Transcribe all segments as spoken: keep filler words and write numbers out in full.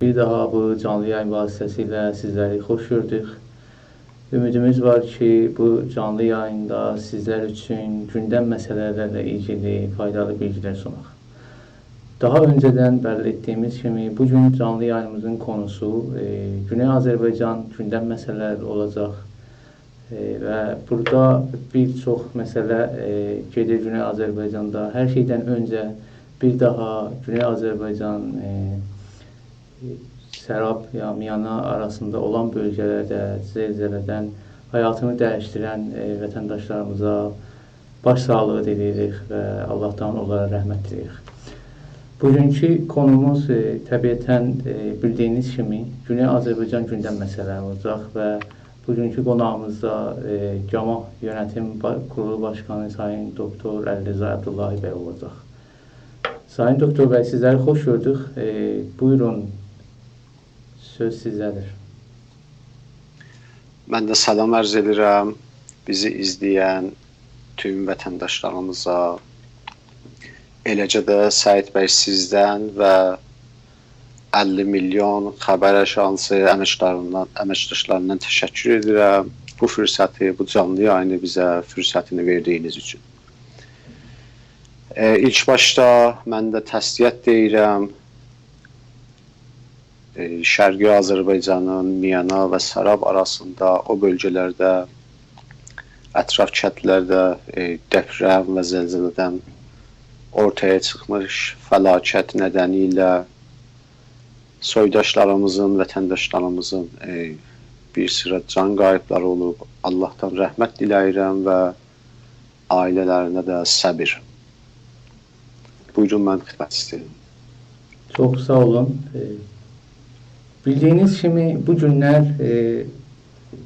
بیر داها بو جانلی یایین واسطه‌سیله سیزلری خوش گؤردوک. اومیدیمیز وار کی، بو جانلی یاییندا سیزلر اوچون گوندم مسئله‌لرله ایلگیلی فایدالی بیلگیلر سوناق. داها اؤنجه‌دن بللی ائتدیگیمیز کیمی، بو گون جانلی یایینیمیزین قونوسو، ائ، گونئی آذربایجان گوندم مسئله‌لری اولاجاق. ائ، و بورادا بیر چوخ مسئله، ائ، گئدیر گونئی آذربایجاندا. هر شئیدن اؤنجه بیر داها گونئی آذربایجان، ائ، سراب یا میانا آراسیندا اولان بؤلگه‌لرده زلزله‌دن حیاتینی دییشدیرن، ائ، وطنداشلاریمیزا باش ساغلیغی دیله‌ییریک و آللاهدان اونلارا رحمت دیله‌ییریک. بوگونکو قونوموز، ائ، طبیعتاً، ائ، بیلدیگینیز کیمی، گونئی آذربایجان گوندم مسئله‌لری اولاجاق و بوگونکو قوناغیمیز دا، ائ، گاما یؤنتیم با-، قورولو باشقانی سایین دوکتور علیرضا عبداللهی بی اولاجاق. سایین دوکتور بی، سیزلری خوش گؤردوک. ائ، بویورون، سؤز سیزده‌دیر. من ده سلام عرض ائدیرم بیزی ایزله‌ین توم وطنداشلاریمیزا. ائله‌جه ده سعید بی، سیزدن و اللی میلیون خبر آژانسی امکداریندان، امکداشلاریندان تشکر ائدیرم. بو فرصتی، بو جانلی یایینی بیزه فرصتینی وئردیگینیز اوچون. ائ، ایلک باشدا من ده تسلیت دئییرم ائ، شرقی آذربایجانین میانا و سراب آراسیندا او بؤلگه‌لرده، اطراف کندلرده، ائ، دپرم و زلزله‌دن اورتایا چیخمیش فلاکت ندنیله سویداشلاریمیزین، وطنداشلاریمیزین، ائ، بیر سیرا جان قاییبلاری اولوب. آللاهدان رحمت دیله‌ییرم و عائله‌لرینه ده صبر. بویورون، من خدمتیزده‌یم. چوخ ساغ اولون. ائ، بیلدیگینیز کیمی، بو گونلر، ائ،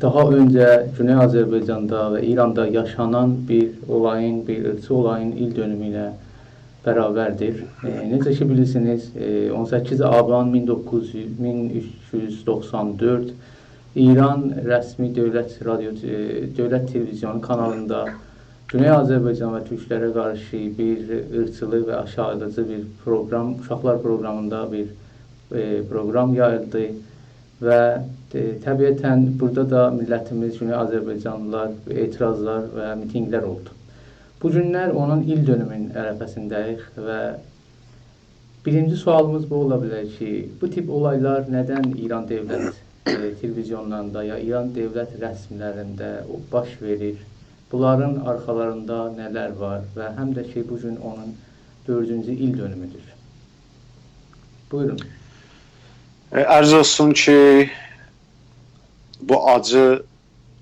داها اؤنجه گونئی آذربایجاندا و ایراندا یاشانان بیر اولایین، بیر عیرقچی اولایین ایل دؤنومو ایله برابردیر. ائ، نئجه کی بیلیرسینیز، ائ، اون سککیز آبان مین دوققوز یوز، مین اوچ یوز دوخسان دؤرد ایران رسمی دؤولت رادیو، ائ، دؤولت تلویزیونو کانالیندا گونئی آذربایجان و تورکلره قارشی بیر عیرقچیلیق و آشاغیلاییجی بیر پروقرام، اوشاقلار پروقرامیندا بیر، ائ، پروقرام یاییلدی و، ائ، طبیعتاً بورادا دا میللتیمیز، گونئی آذربایجانلیلار اعتراضلار و میتینگلر اولدو. بو گونلر اونون ایل دؤنومونون عرفه‌سینده‌ییک و بیرینجی سؤالیمیز بو اولا بیلر کی، بو تیپ اولایلار ندن ایران دؤولت، ائ، تلویزیونلاریندا یا ایران دؤولت رسمی‌لرینده او باش وئریر؟ بونلارین آرخالاریندا نه‌لر وار و هم ده کی، بو گون اونون دؤردونجو ایل دؤنومودور. بویورون. ائ، عرض اولسون کی، بو آجی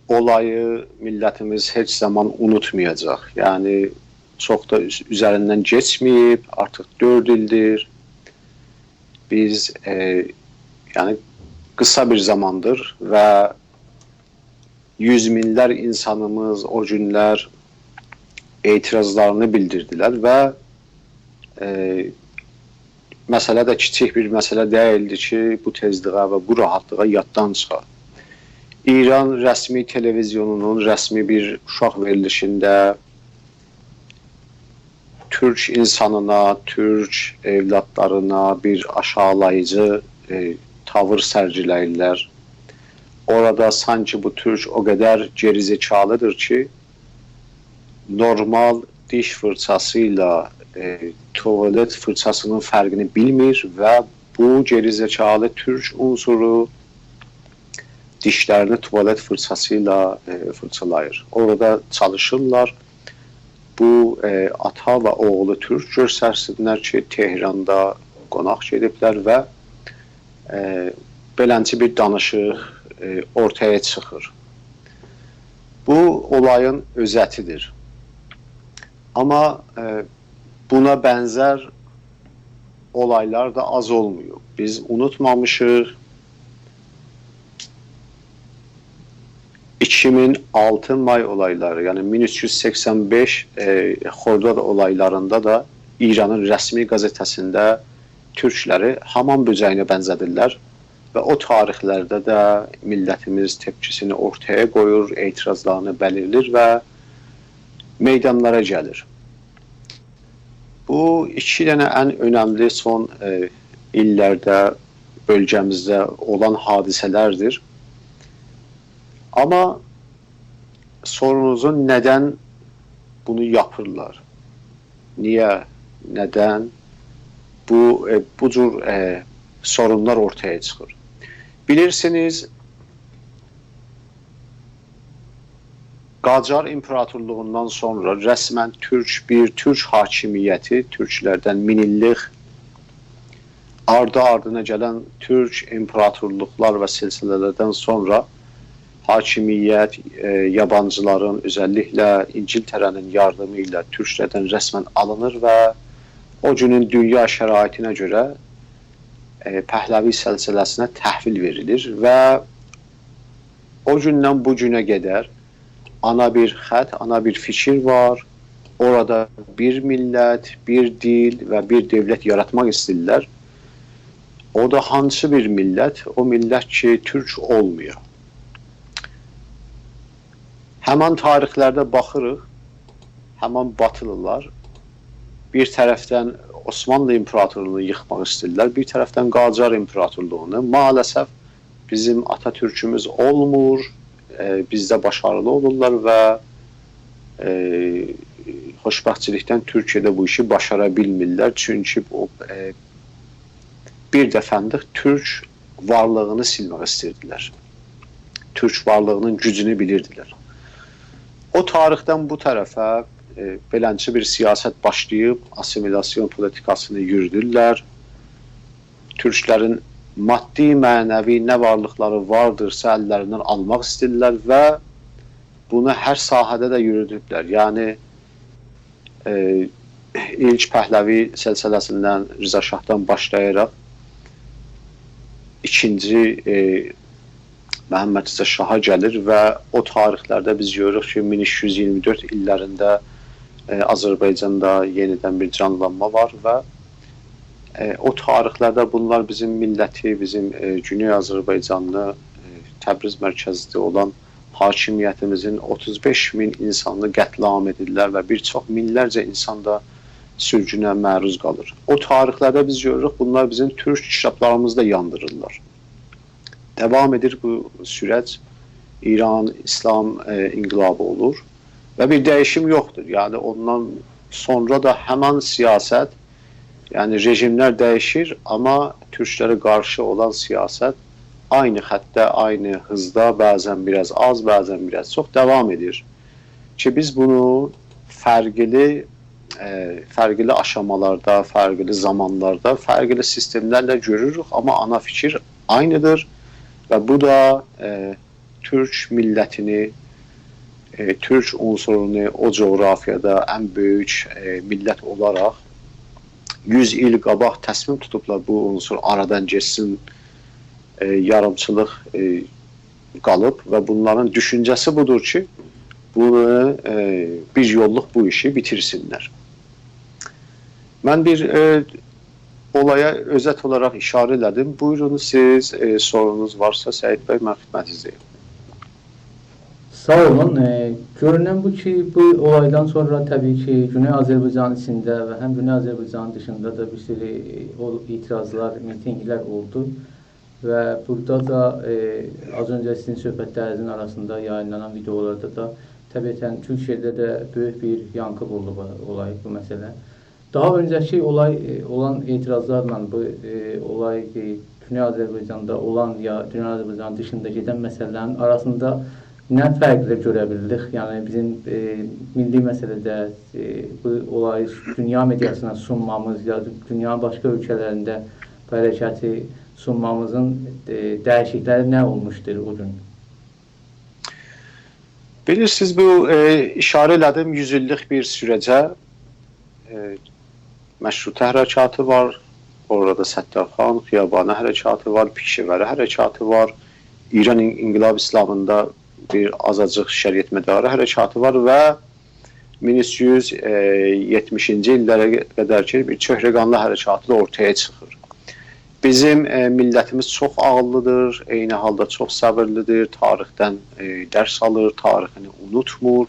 اولایی میللتیمیز هئچ زامان اونوتمایاجاق. یعنی، چوخ دا اوز-، اوزریندن کئچمه‌ییب، آرتیق دؤرد ایلدیر. بیز، ائ، یعنی، قیسا بیر زاماندیر و یوز مینلر اینسانیمیز او گونلر اعتراضلارینی بیلدیردیلر و، ائ، مسئله ده کیچیک بیر مسئله دئییلدی کی، بو تئزلیغه و بو راحاتلیغا یاددان چیخا. ایران رسمی تلویزیونونون رسمی بیر اوشاق وئریلیشینده تورک اینسانینا، تورک اولادلارینا بیر آشاغیلاییجی، ائ، تاویر سرگیله‌ییرلر. اورادا سانکی بو تورک او قدر گئری ذکالی‌دیر کی، نورمال دیش فیرچاسی ایله، ائ، توالت فیرچاسینین فرقینی بیلمیر و بو گئری ذکالی تورک عنصرو دیشلرینی توالت فیرچاسی ایله، ائ، فیرچالاییر. اورادا چالیشیرلار بو، ائ، آتا و اوغلو تورک گؤسترسینلر کی، تهراندا قوناق گئدیبلر و، ائ، بئلنجه بیر دانیشیق، ائ، اورتایا چیخیر. بو اولایین اؤزتیدیر. آمما، ائ، بونا بنزر اولایلار دا آز اولماییب. بیز اونوتمامیشیق، ایکی مین آلتی مای اولایلاری، یعنی مین اوچ یوز سکسن بئش، ائ، خرداد اولایلاریندا دا ایرانین رسمی قزئته‌سینده تورکلری حامام بؤجه‌یینه بنزه‌دیرلر و او تاریخلرده ده میللتیمیز تپکیسینی اورتایا قویور، اعتراضلارینی بلیریر و میدانلارا گلیر. بو ایکی دنه ان اؤنملی سون، ائ، ایللرده بؤلگه‌میزده اولان حادثه‌لردیر. آمما سورونوزون ندن بونو یاپیرلار؟ نییه، ندن بو، ائ، بو جور، ائ، سورونلار اورتایا چیخیر؟ بیلیرسینیز، قاجار ایمپراتورلوغوندان سونرا رسماً تورک، بیر تورک حاکمیتی، تورکلردن مین ایللیک آردی آردینا گلن تورک ایمپراتورلوقلار و سلسله‌لردن سونرا حاکمیت، ائ، یابانجیلارین، اؤزللیکله اینگیلتره‌نین یاردیمی ایله تورکلردن رسماً آلینیر و او گونون دونیا شرایطینه گؤره، ائ، پهلوی سلسله‌سینه تحویل وئریلیر و او گوندن بو گونه قدر آنا بیر خط، آنا بیر فیکیر وار. اورادا بیر میللت، بیر دیل و بیر دؤولت یاراتماق ایسته‌ییرلر. او دا هانسی بیر میللت؟ او میللت کی، تورک اولمویا. همان تاریخلرده باخیریق، همان باتیلیلار بیر طرفدن عثمانلی ایمپراتورلوغونو ییخماق ایسته‌ییرلر، بیر طرفدن قاجار ایمپراتورلوغونو. مع‌الاسف بیزیم آتاتورکوموز اولمور، ائ، بیزده باشاریلی اولورلار و، ائ، خوشبختچیلیکدن تورکیه‌ده بو ایشی باشارا بیلمیرلر. چونکی او، ائ، بیر دفعه‌لیک تورک وارلیغینی سیلمک ایسته‌ییردیلر. تورک وارلیغینین گوجونو بیلیردیلر. او تاریخدن بو طرفه، ائ، بئلنجه بیر سیاست باشلاییب، آسیمیلاسیون پولیتیکاسینی یورودورلر. تورکلرین مادی، معنوی نه وارلیقلاری واردیرسا، اللریندن آلماق ایسته‌ییرلر و بونو هر ساحه‌ده ده یورودوبلر. یعنی، ائ، ایلک پهلوی سلسله‌سیندن، رضا شاهدان باشلایاراق ایکینجی، ائ، محمد رضا شاها گلیر و او تاریخلرده بیز گؤروروک کی، مین اوچ یوز ایگیرمی دؤرد ایللرینده، ائ، آذربایجاندا یئنیدن بیر جانلانما وار و، ائ، او تاریخلرده بونلار بیزیم میللتی، بیزیم، ائ، گونئی آذربایجانلی، ائ، تبریز مرکزلی اولان حاکمیتیمیزین اوتوز بئش مین اینسانینی قتل‌عام ائدیرلر و بیر چوخ مینلرجه اینسان دا سورگونه معروض قالیر. او تاریخلرده بیز گؤروروک، بونلار بیزیم تورک کیتابلاریمیزی دا یاندیریرلار. داوام ائدیر بو سورج، ایران ایسلام، ائ، انقلابی اولور و بیر دییشیم یوخدور. یعنی، اوندان سونرا دا همان سیاست، یعنی رژیملر دییشیر، آمما تورکلره قارشی اولان سیاست عینی خطده، عینی هیزدا، بعضاً بیر آز آز، بعضاً بیر آز چوخ داوام ائدیر. کی، بیز بونو فرقلی، ائ، فرقلی آشامالاردا، فرقلی زامانلاردا، فرقلی سیستملرله گؤروروک، آمما آنا فیکیر عینیدیر و بو دا، ائ، تورک میللتینی، ائ، تورک عنصرونو او جغرافیادا ان بؤیوک، ائ، میللت اولاراق یوز ایل قاباق تصمیم توتوبلار بو عنصر آرادان گئتسین، ائ، یاریمچیلیق، ائ، قالیب و بونلارین دوشونجه‌سی بودور کی، بونو، ائ، بیر یوللوق بو ایشی بیتیرسینلر. من بیر، ائ، اولایا اؤزت اولاراق ایشاره ائله‌دیم. بویورون سیز، ائ، سورونوز وارسا، سعید بی، من خدمتینیزده‌یم. ساغ اولون. ائ، گؤرونن بو کی، بو اولایدان سونرا طبیعی کی، گونئی آذربایجان ایچینده و هم گونئی آذربایجان دیشیندا دا بیر سری، ائ، او اعتراضلار، میتینگلر اولدو. و بورادا دا، ائ، آز اؤنجه سیزین صحبتلرینیزین آراسیندا یایینلانان ویدئولاردا دا طبیعتاً تورکیه‌ده ده بؤیوک بیر یانکی بولدو بو اولای، بو مسئله. داها اؤنجه‌کی اولای، ائ، اولان اعتراضلارلا بو، ائ، اولای، ائ، گونئی آذربایجاندا اولان یا گونئی آذربایجان دیشیندا گئدن مسئله‌لرین آراسیندا نه فرقلر گؤره بیلدیک؟ یعنی بیزیم، ائ، میللی مسئله‌ده، ائ، بو اولایی دونیا مئدیاسینا سونمامیز، یا دونیانین باشقا اؤلکه‌لرینده بو حرکتی سونمامیزین، ائ، دییشیکلیکلری نه اولموشدور او گون؟ بیلیرسینیز، بو، ائ، ایشاره ائله‌دیم، یوز ایللیک بیر سوره‌جه، ائ، مشروطه حرکاتی وار، اورادا ستارخان، خیابانی حرکاتی وار، پیشه‌وری حرکاتی وار، ایران ان-، انقلاب اسلامیندا بیر آزاجیق شریعتمداری حرکاتی وار و مین اوچ یوز یئتمیشینجی ایللره قدر کی بیر چهرگانلی حرکاتی دا اورتایا چیخیر. بیزیم، ائ، میللتیمیز چوخ عاغیللیدیر، عینی حالدا چوخ صبیرلیدیر، تاریخدن، ائ، درس آلیر، تاریخینی اونوتمور،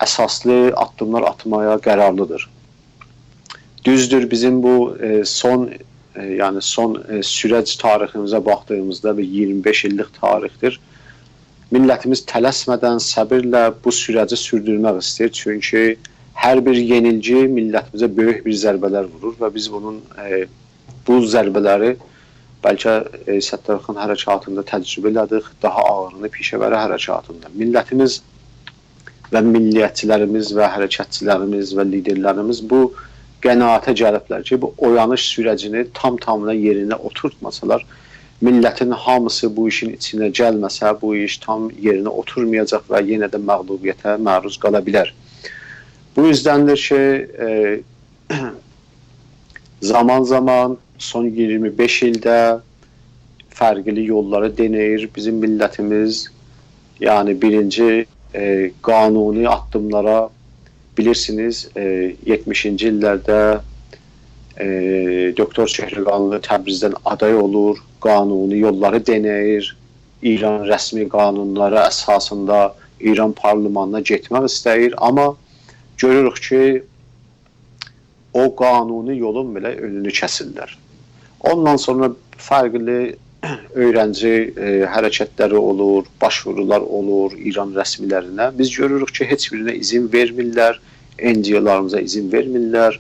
اساسلی آددیملار آتماغا قرارلیدیر. دوزدور، بیزیم بو، ائ، سون، ائ، یعنی سون، ائ، سورج تاریخیمیزه باخدیغیمیزدا بیر اییرمی بئش ایللیک تاریخدیر. میللتیمیز تلسمه‌دن، صبیرله بو سورجی سوردورمک ایسته‌ییر. چونکی هر بیر یئنیلگی میللتیمیزه بؤیوک بیر ضربه‌لر وورور و بیز بونون، ائ، بو ضربه‌لری بلکه، ائ، ستارخان حرکاتیندا تجربه ائله‌دیک، داها آغیرینی پیشه‌وری حرکاتیندا. میللتیمیز و میللیتچیلریمیز و حرکتچیلریمیز و لیدرلریمیز بو قناعته گلیبلر کی، بو اویانیش سورجینی تام-تامینا یئرینه اوتورتماسالار، میللتین هامیسی بو ایشین ایچینه گلمه‌سه، بو ایش تام یئرینه اوتورمایاجاق و یئنه ده مغلوبیته معروض قالا بیلر. بو یوزدندیر کی، ائ، زامان-زامان سون اییرمی بئش ایلده فرقلی یوللاری دئنه‌ییر بیزیم میللتیمیز. یعنی بیرینجی، ائ، قانونی آددیملارا، بیلیرسینیز، ائ، یئتمیشینجی ایللرده، ائ، دوکتور چهرگانلی تبریزدن آدای اولور، قانونی یوللاری دئنه‌ییر، ایران رسمی قانونلاری اساسیندا ایران پارلمانینا گئتمک ایسته‌ییر. آمما گؤروروک کی، او قانونی یولون بئله اؤنونو کسیرلر. اوندان سونرا فرقلی اؤیرنجی، ائ، حرکتلری اولور، باشوورولار اولور ایران رسمیلرینه. بیز گؤروروک کی، هئچ بیرینه ایذین وئرمیرلر، NGO-لاریمیزا ایذین وئرمیرلر،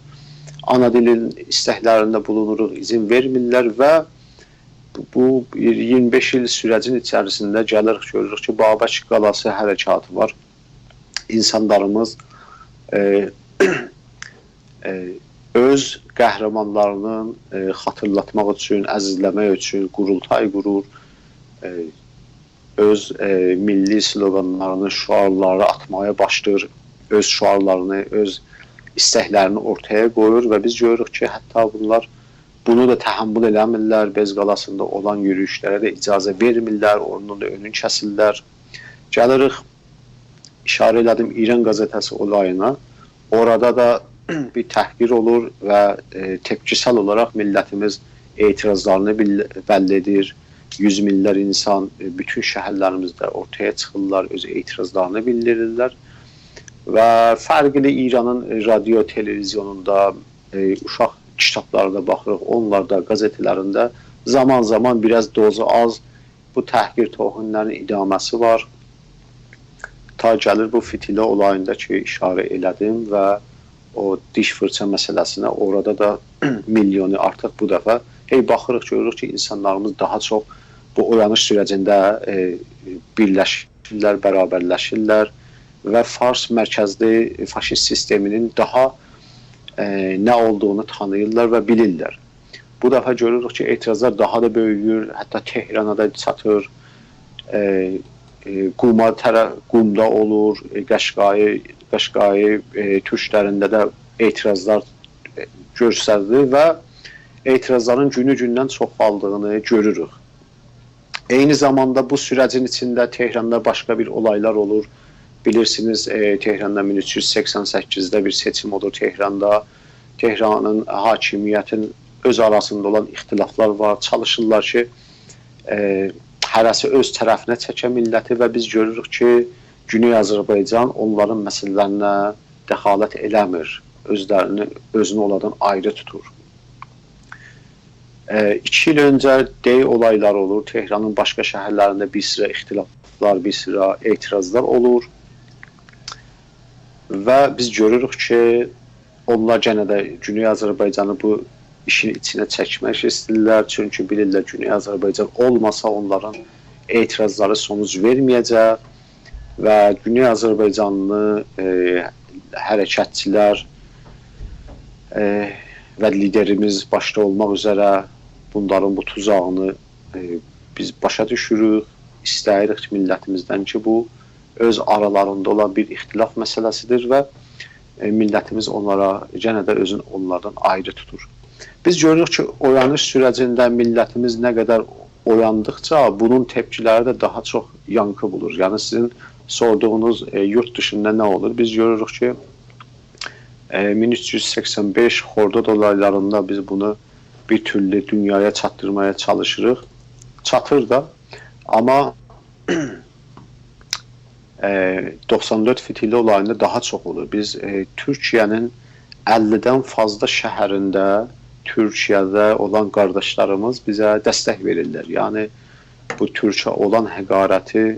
آنا دیلین ایستکلرینده بولونوروق، ایذین وئرمیرلر و بو، بو اییرمی بئش ایل سورجین ایچریسینده گلیریک، گؤروروک کی، بابک قالاسی حرکاتی وار. اینسانلاریمیز، ائ، ائ، اؤز قهرمانلارینین، ائ، خاطیرلاتماق اوچون، عزیزله‌مک اوچون قورولتای قورور، ائ، اؤز، ائ، میللی سلوقانلارینی، شعارلاری آتماغا باشلاییر، اؤز شعارلارینی، اؤز ایستکلرینی اورتایا قویور و بیز گؤروروک کی، حتی بونلار بونو دا تحمل ائله‌میرلر، بز قالاسیندا اولان یورویوشلره ده اجازه وئرمیرلر، اونون دا اؤنون کسیرلر. گلیریک، ایشاره ائله‌دیم ایران قزئته‌سی اولایینا. اورادا دا بیر تحقیر اولور و، ائ، تپکیسل اولاراق میللتیمیز اعتراضلارینی بیل-، بللی ائدیر. یوز مینلر اینسان، ائ، بوتون شهرلریمیزده اورتایا چیخیرلار، اؤز اعتراضلارینی بیلدیریرلر. و فرقلی ایرانین رادیو، تلویزیونوندا، ائ، اوشاق کیتابلاریندا باخیریق، اونلاردا، قزئته‌لرینده زامان-زامان بیر آز دوزو آز بو تحقیر توهینلرین ادامه‌سی وار. تا گلیر بو فیتیله اولاییندا کی، ایشاره ائله‌دیم و او دیش فیرچا مسئله‌سینه، اورادا دا میلیونو آرتیق بو دفعه. هئی باخیریق، گؤروروک کی، اینسانلاریمیز داها چوخ بو اویانیش سورجینده، ائ، بیرلشیرلر، برابرلشیرلر و فارس مرکزلی فاشیست سیستمینین داها، ائ، نه اولدوغونو تانیییرلار و بیلیرلر. بو دفعه گؤروروک کی، اعتراضلار داها دا بؤیویور، حتی تهرانا دا چاتیر. ائ، ائ، قوما طرف، قومدا اولور، ائ، قشقایی، قشقایی، ائ، تورکلرینده ده اعتراضلار، ائ، گؤستریلیر و اعتراضلارین گونو گوندن چوخالدیغینی گؤروروک. عینی زاماندا بو سورجین ایچینده تهراندا باشقا بیر اولایلار اولور. بیلیرسینیز، ائ، تهراندا مین اوچ یوز سکسن سککیزده بیر سئچیم اولور تهراندا. تهرانین حاکمیتین اؤز آراسیندا اولان اختلافلار وار. چالیشیرلار کی، ائ، هره‌سی اؤز طرفینه چکه میللتی و بیز گؤروروک کی، گونئی آذربایجان اونلارین مسئله‌لرینه دخالت ائله‌میر. اؤزلرینی، اؤزونو اونلاردان آیری توتور. ائ، ایکی ایل اؤنجه دی اولایلار اولور. تهرانین باشقا شهرلرینده بیر سیرا اختلافلار، بیر سیرا اعتراضلار اولور. و بیز گؤروروک کی، اونلار گئنه ده گونئی آذربایجانی بو ایشین ایچینه چکمک ایسته‌ییرلر. چونکی بیلیرلر، گونئی آذربایجان اولماسا، اونلارین اعتراضلاری سونوج وئرمه‌یه‌جک و گونئی آذربایجانلی، ائ، حرکتچیلر، ائ، و لیدریمیز باشدا اولماق اوزره بونلارین بو توزاغینی، ائ، بیز باشا دوشوروک. ایسته‌ییریک کی، میللتیمیزدن کی، بو اؤز آرالاریندا اولان بیر اختلاف مسئله‌سیدیر و، ائ، میللتیمیز اونلارا یئنه ده اؤزون اونلاردان آیری توتور. بیز گؤروروک کی، اویانیش سوره‌جینده میللتیمیز نه قدر اویاندیقجا بونون تپکیلری ده داها چوخ یانکی بولور. یعنی سیزین سوردوغونوز، ائ، یورت دیشیندا نه اولور؟ بیز گؤروروک کی، ائ، مین اوچ یوز سکسن بئش خرداد اولایلاریندا بیز بونو بیر تورلو دونیایا چاتدیرمایا چالیشیریق. چاتیر دا. آمما ائ، دوخسان دؤرد فیتیله اولاییندا داها چوخ اولور. بیز، ائ، تورکیه‌نین اللی‌دن فاضلا شهرینده تورکیه‌ده اولان قارداشلاریمیز بیزه دستک وئریرلر. یعنی، بو تورکه اولان حقارتی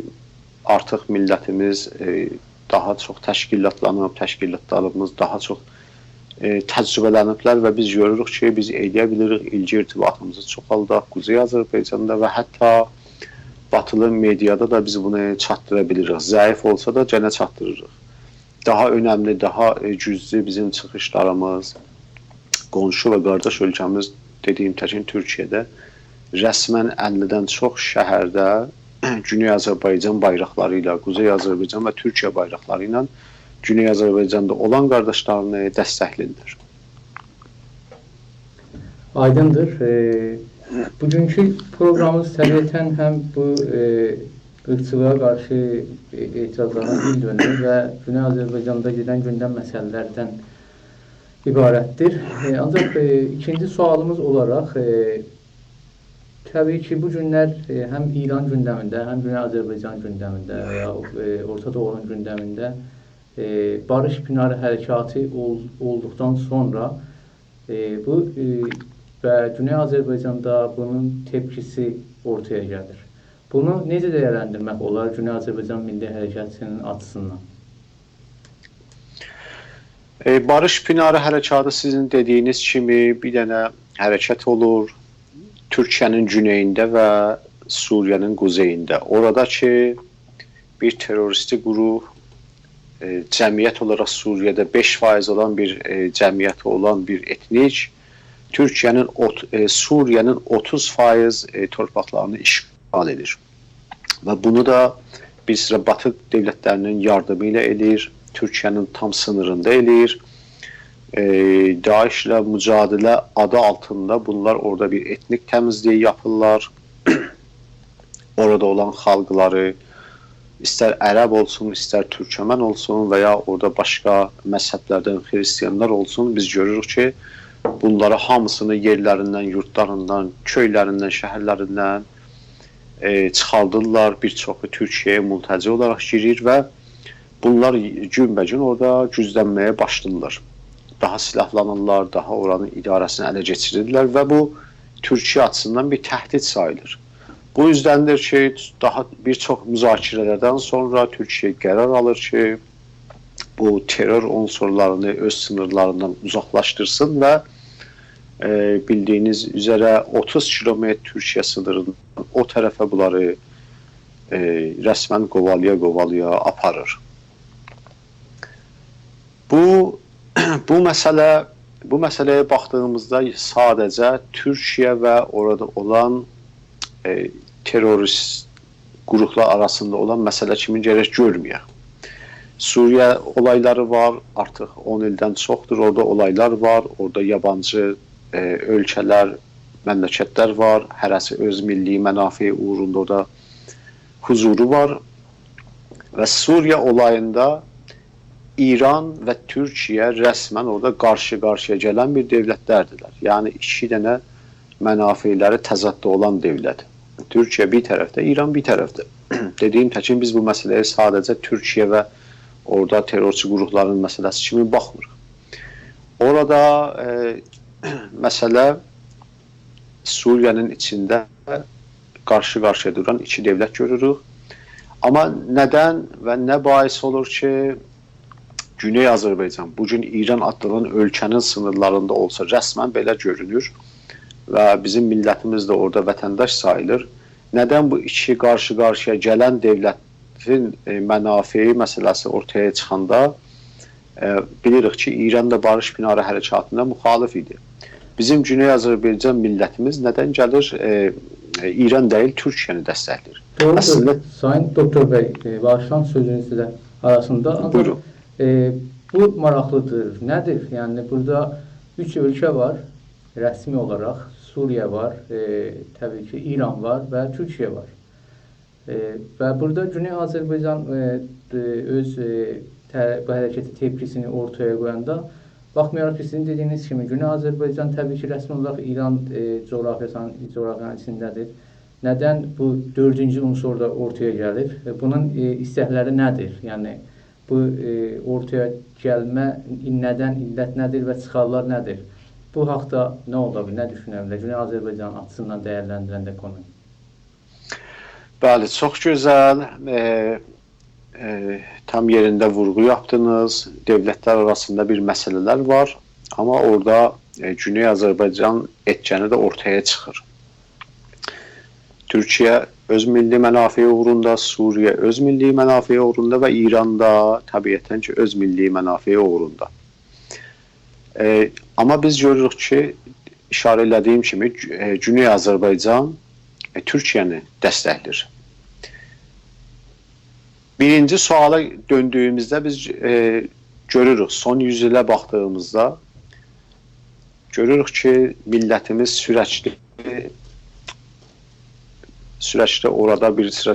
آرتیق میللتیمیز، ائ، داها چوخ تشکیلاتلانیب، تشکیلاتلاریمیز داها چوخ، ائ، تجربه‌لنیبلر و بیز گؤروروک کی، بیز ائلیه بیلیریک ایلگی ارتباطیمیزی چوخالداق قوزئی آذربایجاندا و حتی باتیلی مئدیادا دا بیز بونو چاتدیرا بیلیریک. ضعیف اولسا دا گئنه چاتدیریریق. داها اؤنملی، داها، ائ، گوجلو بیزیم چیخیشلاریمیز، قونشو و قارداش اؤلکه‌میز، دئدیگیم تکین تورکیه‌ده رسماً اللی‌دن چوخ شهرده گونئی آذربایجان بایراقلاری ایله، قوزئی آذربایجان و تورکیه بایراقلاری ایله گونئی آذربایجاندا اولان قارداشلارینی دستکله‌ییرلر. آیدیندیر. ائ، بوگونکو پروقرامیمیز طبیعتاً هم بو، ائ، عیرقچیلیغا قارشی، ائ، اعتراضلارین ایل دؤنومو و گونئی آذربایجاندا گئدن گوندم مسئله‌لردن عبارتدیر. ائ، آنجاق، ائ، ایکینجی سؤالیمیز اولاراق، ائ، طبیعی کی، بو گونلر، ائ، هم ایران گوندمینده، هم گونئی آذربایجان گوندمینده و یا، ائ، اورتا دوغونون گوندمینده، ائ، باریش پیناری حرکاتی اول-، اولدوقدان سونرا، ائ، بو، ائ، و گونئی آذربایجاندا بونون تپکیسی اورتایا گلیر. بونو نئجه دیرلندیرمک اولار گونئی آذربایجان میللی حرکتی‌نین آچیسیندان؟ ائ، باریش پیناری حرکاتی سیزین دئدیگینیز کیمی بیر دنه حرکت اولور تورکیه‌نین گونئیینده و سوریه‌نین قوزئیینده. اورادا کی، بیر تروریستی گروه، ائ، جمعیت اولاراق سوریه‌ده بئش فایز اولان بیر، ائ، جمعیتی اولان بیر ائتنیک، تورکیه‌نین اوت-، ائ، سوریه‌نین اوتوز فایز، ائ، تورپاقلارینی اشغال ائدیر. و بونو دا بیر سیرا باتی دؤولتلری‌نین یاردیمی ایله ائله‌ییر، تورکیه‌نین تام سینیریندا ائله‌ییر. ائ، داعش ایله مجادله آدی آلتیندا بونلار اورادا بیر ائتنیک تمیزلیگی یاپیرلار. اورادا اولان خالقلاری، ایستر عرب اولسون، ایستر تورکمن اولسون و یا اورادا باشقا مذهبلردن خریستیانلار اولسون، بیز گؤروروک کی، بونلاری هامیسینی یئرلریندن، یوردلاریندان، کؤیلریندن، شهرلریندن، ائ، چیخاردیرلار. بیر چوخو تورکیه‌یه ملتجی اولاراق گیریر و بونلار گون‌به‌گون اورادا گوجلنمه‌یه باشلاییرلار. داها سیلاحلانیرلار، داها اورانین اداره‌سینی اله کئچیریرلر و بو تورکیه آچیسیندان بیر تهدید ساییلیر. بو اوزدندیر کی، داها بیر چوخ مذاکره‌لردن سونرا تورکیه قرار آلیر کی، بو ترور عنصرلارینی اؤز سینیرلاریندان اوزاقلاشدیرسین و، ائ، بیلدیگینیز اوزره اوتوز کیلومتر تورکیه سینیریندان او طرفه بونلاری، ائ، رسماً قووالایا-قووالایا آپاریر. بو، بو مسئله، بو مسئله‌یه باخدیغیمیزدا ساده‌جه تورکیه و اورادا اولان، ائ، تروریست گروپلار آراسیندا اولان مسئله کیمی گرک گؤرمه‌یک. سوریه اولایلاری وار، آرتیق اون ایلدن چوخدور اورادا اولایلار وار. اورادا یابانجی، ائ، اؤلکه‌لر، مملکتلر وار. هره‌سی اؤز میللی منافعی اوغروندا اورادا حضورو وار. و سوریه اولاییندا ایران و تورکیه رسماً اورادا قارشی-قارشییا گلن بیر دؤولتلردیرلر. یعنی، ایکی دنه منافعلری تضاددا اولان دؤولت. تورکیه بیر طرفده، ایران بیر طرفده. دئدیگیم تکین بیز بو مسئله‌یه ساده‌جه تورکیه و اورادا ترورچو گروپلارین مسئله‌سی کیمی باخمیریق. اورادا، ائ، مسئله سوریه‌نین ایچینده قارشی-قارشییا دوران ایکی دؤولت گؤروروک. آمما ندن و نه باعث اولور کی، گونئی آذربایجان بو گون ایران آدلانان اؤلکه‌نین سینیرلاریندا اولسا، رسماً بئله گؤرونور و بیزیم میللتیمیز ده اورادا وطنداش ساییلیر. ندن بو ایکی قارشی-قارشییا گلن دؤولتین، ائ، منافعی مسئله‌سی اورتایا چیخاندا، ائ، بیلیریک کی، ایران دا باریش پیناری حرکاتینا مخالف ایدی. بیزیم گونئی آذربایجان میللتیمیز ندن گلیر، ائ، ائ، ایران دئییل، تورکیه‌نی دستکله‌ییر؟ دوغرودور. اصلینده سایین دوکتور بی، ائ، باغیشلایین سؤزونوزو ده آراسیندا. آنجاق، بویورون. ائ، بو ماراقلیدیر. نه‌دیر؟ یعنی، بورادا اوچ اؤلکه وار، رسمی اولاراق. سوریه وار، ائ، طبیعی کی، ایران وار و تورکیه وار. ائ، و بورادا گونئی آذربایجان، ائ، د-، اؤز، ائ، ته-، بو حرکته تپکیسینی اورتایا قویاندا، باخمایاراق کی، سیزین دئدیگینیز کیمی، گونئی آذربایجان طبیعی کی، رسمی اولاراق ایران، ائ، جغرافیاسینین، جغرافیانین ایچینده‌دیر. ندن بو دؤردونجو عنصر دا اورتایا گلیر؟ ائ، بونون، ائ، ایستکلری نه‌دیر؟ یعنی، بو، ائ، اورتایا گلمه ندن، علت نه‌دیر و چیخارلار نه‌دیر؟ بو حاقدا نه اولا بیلیر، نه دوشونه بیلر؟ گونئی آذربایجان آچیسیندان دیرلندیرنده قونو. بلی، چوخ گؤزل. ائ، ائ، تام یئرینده وورغو یاپدینیز. دؤولتلر آراسیندا بیر مسئله‌لر وار، آمما اورادا، ائ، گونئی آذربایجان ائتکه‌نی ده اورتایا چیخیر. تورکیه اؤز میللی منافعی اوغروندا، سوریه اؤز میللی منافعی اوغروندا و ایران دا طبیعتاً کی، اؤز میللی منافعی اوغروندا. ائ، آمما بیز گؤروروک کی، ایشاره ائله‌دیگیم کیمی، ائ، گونئی آذربایجان، ائ، تورکیه‌نی دستکله‌ییر. بیرینجی سؤالا دؤندویوموزده بیز، ائ، گؤروروک، سون یوز ایله باخدیغیمیزدا گؤروروک کی، میللتیمیز سورکلی، سورکلی اورادا بیر سیرا،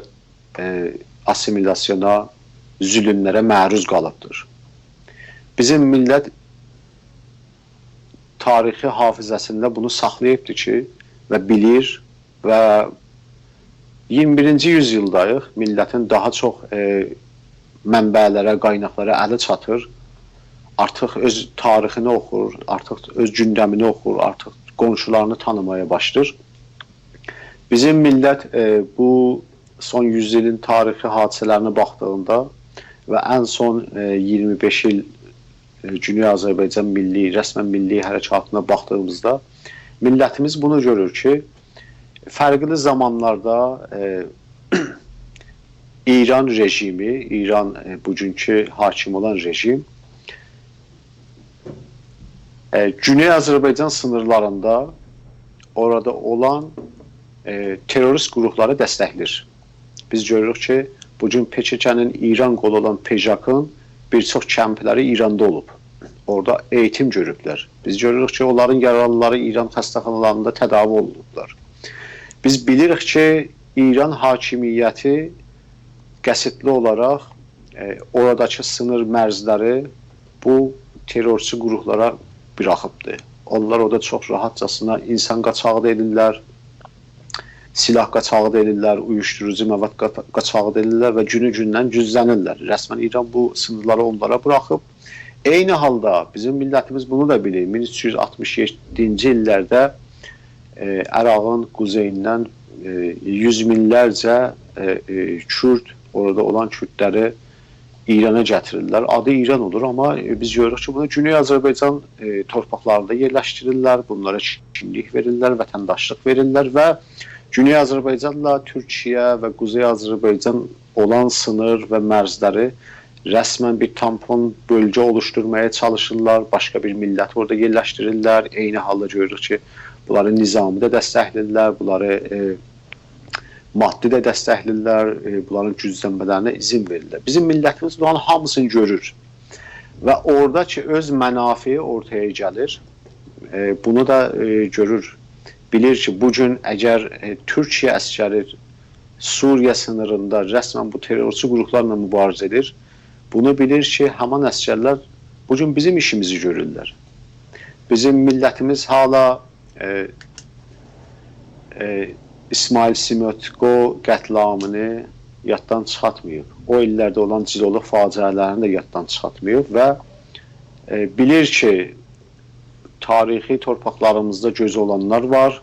ائ، آسیمیلاسیونا، ظولوملره معروض قالیبدیر. بیزیم میللت تاریخی حافظه‌سینده بونو ساخلاییبدیر کی، و بیلیر و ایگیرمی بیرینجی یوزایلداییق. میللتین داها چوخ، ائ، منبع‌لره، قایناقلارا الی چاتیر. آرتیق اؤز تاریخینی اوخور، آرتیق اؤز گوندمینی اوخور، آرتیق قونشولارینی تانیمایا باشلاییر. بیزیم میللت، ائ، بو سون یوز ایلین تاریخی حادثه‌لرینه باخدیغیندا و ان سون، ائ، ایگیرمی بئش ایل، ائ، گونئی آذربایجان میللی، رسماً میللی حرکاتینا باخدیغیمیزدا میللتیمیز بونو گؤرور کی، فرقلی زامانلاردا، ائ، ایران رژیمی، ایران، ائ، بوگونکو حاکم اولان رژیم، ائ، گونئی آذربایجان سینیرلاریندا اورادا اولان، ائ، تروریست قروپلاری دستکله‌ییر. بیز گؤروروک کی، بوگون پ‌ک‌ک‌نین ایران قولو اولان پژاکین بیر چوخ کمپلری ایراندا اولوب. اورادا ائییتیم گؤروبلر. بیز گؤروروک کی، اونلارین یارالیلاری ایران خسته‌خانالاریندا تداوی اولونوبلار. بیز بیلیریک کی، ایران حاکمیتی قصدلی اولاراق، ائ، اوراداکی سینیر مرزلری بو ترورچو قروپلارا بوراخیبدی. اونلار اورادا چوخ راحتجاسینا اینسان قاچاغی دا ائدیرلر، سلاح قاچاغی دا ائدیرلر، اویوشدوروجو مواد قاچا-، قاچاغی دا ائدیرلر و گونو گوندن گوجلنیرلر. رسماً ایران بو سینیرلاری اونلارا بوراخیب. عینی حالدا بیزیم میللتیمیز بونو دا بیلیر. مین اوچ یوز آلتمیش یئددینجی ایللرده، ائ، عراقین قوزئییندن، ائ، یوز مینلرجه، ائ، ائ، کورد، اورادا اولان کوردلری ایرانا گتیریرلر. آدی ایران اولور، آمما، ائ، بیز گؤروروک کی، بونو گونئی آذربایجان، ائ، تورپاقلاریندا یئرلشدیریرلر، بونلارا کیملیک وئریرلر، وطنداشلیق وئریرلر و گونئی آذربایجانلا تورکیه و قوزئی آذربایجان اولان سینیر و مرزلری رسماً بیر تامپون بؤلگه اولوشدورمایا چالیشیرلار، باشقا بیر میللتی اورادا یئرلشدیریرلر. عینی حالدا گؤروروک کی، بونلاری نظامی ده دستکله‌ییرلر، بونلاری، ائ، مادی ده دستکله‌ییرلر، ائ، بونلارین گوجلنمه‌لرینه اذن وئریرلر. بیزیم میللتیمیز بونلارین هامیسینی گؤرور و اورادا کی، اؤز منافعی اورتایا گلیر، ائ، بونو دا، ائ، گؤرور. بیلیر کی، بو گون اگر، ائ، تورکیه عسکری سوریه سینیریندا رسماً بو ترورچو قروپلارلا موباریزه ائدیر، بونو بیلیر کی، همان عسکرلر بو گون بیزیم ایشیمیزی گؤرورلر. بیزیم میللتیمیز حالا، ائ، ائ، اسماعیل سموتکو قتل‌عامینی یاددان چیخارتماییب. او ایللرده اولان جیلولوق فاجعه‌لرینی ده یاددان چیخارتماییب و، ائ، بیلیر کی، تاریخی تورپاقلاریمیزدا گؤزو اولانلار وار.